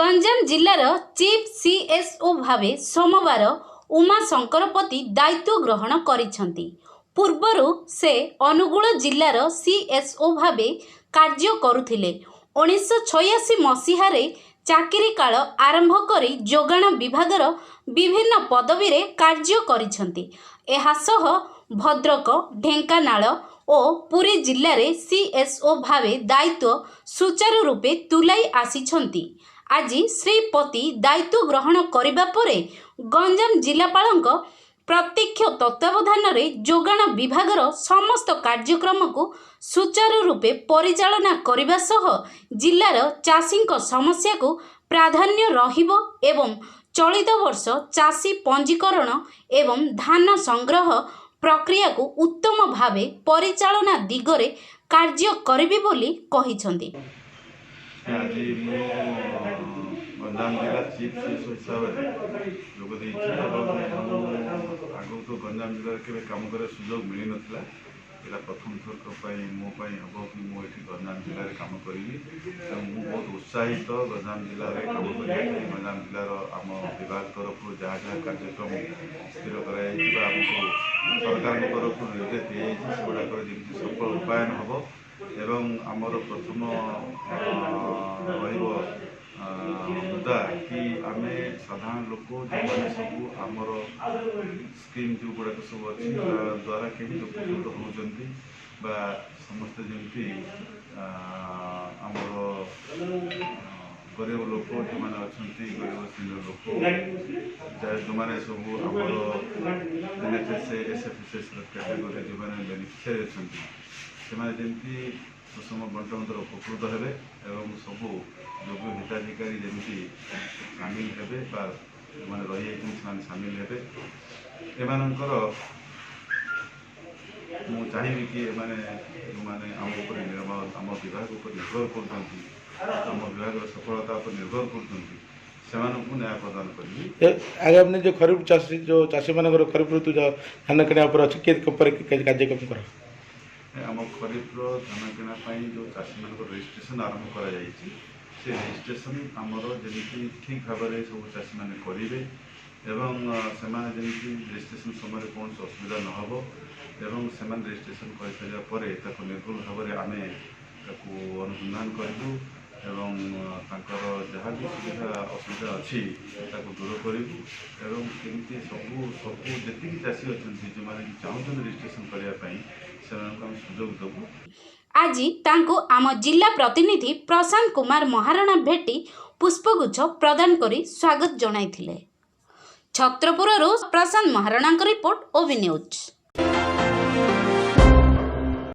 ଗଞ୍ଜାମ ଜିଲ୍ଲାର chief CSO ଭାବେ ସୋମବାର ଉମାଶଙ୍କର ପତି ଦାୟିତ୍ୱ ଗ୍ରହଣ କରିଛନ୍ତି। ପୂର୍ବରୁ ସେ ଅନୁଗୁଳ ଜିଲ୍ଲାର ସିଏସ୍ଓ ଭାବେ କାର୍ଯ୍ୟ କରୁଥିଲେ। 1986 ମସିହାରେ ଚାକିରି କାଳ ଆରମ୍ଭ କରି ଯୋଗାଣ ବିଭାଗର ବିଭିନ୍ନ ପଦବୀରେ କାର୍ଯ୍ୟ କରିଛନ୍ତି। ଏହାସହ ଭଦ୍ରକ, ଢେଙ୍କାନାଳ ଓ ପୁରୀ ଜିଲ୍ଲାରେ ସିଏସ୍ଓ ଭାବେ ଦାୟିତ୍ୱ ସୁଚାରୁ ରୂପେ ତୁଲାଇ ଆସିଛନ୍ତି। ଆଜି ଶ୍ରୀ ପତି ଦାୟିତ୍ୱ ଗ୍ରହଣ କରିବା ପରେ ଗଞ୍ଜାମ ଜିଲ୍ଲାପାଳଙ୍କ ପ୍ରତ୍ୟକ୍ଷ ତତ୍ତ୍ୱାବଧାନରେ ଯୋଗାଣ ବିଭାଗର ସମସ୍ତ କାର୍ଯ୍ୟକ୍ରମକୁ ସୁଚାରୁ ରୂପେ ପରିଚାଳନା କରିବା ସହ ଜିଲ୍ଲାର ଚାଷୀଙ୍କ ସମସ୍ୟାକୁ ପ୍ରାଧାନ୍ୟ ରହିବ ଏବଂ ଚଳିତ ବର୍ଷ ଚାଷୀ ପଞ୍ଜୀକରଣ ଏବଂ ଧାନ ସଂଗ୍ରହ ପ୍ରକ୍ରିୟାକୁ ଉତ୍ତମ ଭାବେ ପରିଚାଳନା ଦିଗରେ କାର୍ଯ୍ୟ କରିବେ ବୋଲି କହିଛନ୍ତି। ଆଜି ମୁଁ ଗଞ୍ଜାମ ଜିଲ୍ଲା ଚିଫ୍ ସିଏସ୍ଓ ହିସାବରେ ଯୋଗ ଦେଇଛି ଏବଂ ମୁଁ ଆଗରୁ ତ ଗଞ୍ଜାମ ଜିଲ୍ଲାରେ କେବେ କାମ କରିବାର ସୁଯୋଗ ମିଳିନଥିଲା। ଏଇଟା ପ୍ରଥମ ଥରକ ପାଇଁ ମୋ ପାଇଁ ହେବ କି ମୁଁ ଏଠି ଗଞ୍ଜାମ ଜିଲ୍ଲାରେ କାମ କରିବି। ତେଣୁ ମୁଁ ବହୁତ ଉତ୍ସାହିତ ଗଞ୍ଜାମ ଜିଲ୍ଲାରେ କାମ କରିବା ପାଇଁ। ଗଞ୍ଜାମ ଜିଲ୍ଲାର ଆମ ବିଭାଗ ତରଫରୁ ଯାହା ଯାହା କାର୍ଯ୍ୟକ୍ରମ ସ୍ଥିର କରାଯାଇଛି ବା ଆମକୁ ସରକାରଙ୍କ ତରଫରୁ ନିର୍ଦ୍ଦେଶ ଦିଆଯାଇଛି, ସେଗୁଡ଼ାକର ଯେମିତି ସଫଳ ରୂପାୟନ ହେବ ଏବଂ ଆମର ପ୍ରଥମ ରହିବ ମୁଦ୍ଦା କି ଆମେ ସାଧାରଣ ଲୋକ ଯେଉଁମାନେ ସବୁ ଆମର ସ୍କିମ୍ ଯେଉଁଗୁଡ଼ାକ ସବୁ ଅଛି, ତା ଦ୍ୱାରା କେମିତି ଉପକୃତ ହେଉଛନ୍ତି ବା ସମସ୍ତେ ଯେମିତି ଆମର ଗରିବ ଲୋକ ଯେଉଁମାନେ ଅଛନ୍ତି, ଗରିବ ଶ୍ରେଣୀର ଲୋକ ଯାହା ଯେଉଁମାନେ ସବୁ ଆମର ଏନ୍ଏଫ୍ଏସ୍ଏ, ଏସ୍ଏଫ୍ଏସ୍ଏସ୍ର କ୍ୟାଟେଗୋରୀରେ ଯେଉଁମାନେ ବେନିଫିସିଆରୀ ଅଛନ୍ତି, ସେମାନେ ଯେମିତି ସୁଷମ ବଣ୍ଟନ ଦ୍ୱାରା ଉପକୃତ ହେବେ ଏବଂ ସବୁ ଯୋଗ୍ୟ ହିତାଧିକାରୀ ଯେମିତି ସାମିଲ ହେବେ ବା ଯେଉଁମାନେ ରହିଯାଇଛନ୍ତି ସେମାନେ ସାମିଲ ହେବେ। ଏମାନଙ୍କର ମୁଁ ଚାହିଁବି କି ଏମାନେ ଯେଉଁମାନେ ଆମ ଉପରେ ନିର୍ଭର, ଆମ ବିଭାଗ ଉପରେ ନିର୍ଭର କରୁଛନ୍ତି, ଆମ ବିଭାଗର ସଫଳତା ଉପରେ ନିର୍ଭର କରୁଛନ୍ତି, ସେମାନଙ୍କୁ ନ୍ୟାୟ ପ୍ରଦାନ କରିବି। ଆଗାମୀ ଯେଉଁ ଖରିଫ ଚାଷୀ, ଯେଉଁ ଚାଷୀମାନଙ୍କର ଖରିଫ ଋତୁ ଯେଉଁ ଧାନ କିଣା ଉପରେ ଅଛି, କିଏ ଉପରେ କାର୍ଯ୍ୟକ୍ରମ କର? ଆମ ଖରିଫର ଧାନ କିଣା ପାଇଁ ଯେଉଁ ଚାଷୀମାନଙ୍କର ରେଜିଷ୍ଟ୍ରେସନ ଆରମ୍ଭ କରାଯାଇଛି, ସେ ରେଜିଷ୍ଟ୍ରେସନ ଆମର ଯେମିତି ଠିକ୍ ଭାବରେ ସବୁ ଚାଷୀମାନେ କରିବେ ଏବଂ ସେମାନେ ଯେମିତି ରେଜିଷ୍ଟ୍ରେସନ ସମୟରେ କୌଣସି ଅସୁବିଧା ନ ହେବ ଏବଂ ସେମାନେ ରେଜିଷ୍ଟ୍ରେସନ କରିସାରିବା ପରେ ତାକୁ ନିର୍ଭୁଲ ଭାବରେ ଆମେ ତାକୁ ଅନୁସନ୍ଧାନ କରିବୁ ଏବଂ ତାଙ୍କର ଯାହା ବି ସୁବିଧା ଅସୁବିଧା ଅଛି ତାକୁ ଦୂର କରିବୁ ଏବଂ କେମିତି ସବୁ ସବୁ ଯେତିକି ଚାଷୀ ଅଛନ୍ତି, ଯେଉଁମାନେ କି ଚାହୁଁଛନ୍ତି ରେଜିଷ୍ଟ୍ରେସନ କରିବା ପାଇଁ, ସେମାନଙ୍କୁ ଆମେ ସୁଯୋଗ ଦେବୁ। ଆଜି ତାଙ୍କୁ ଆମ ଜିଲ୍ଲା ପ୍ରତିନିଧି ପ୍ରଶାନ୍ତ କୁମାର ମହାରଣା ଭେଟି ପୁଷ୍ପଗୁଚ୍ଛ ପ୍ରଦାନ କରି ସ୍ୱାଗତ ଜଣାଇଥିଲେ। ଛତ୍ରପୁରରୁ ପ୍ରଶାନ୍ତ ମହାରଣାଙ୍କ ରିପୋର୍ଟ, ଓବି ନ୍ୟୁଜ୍।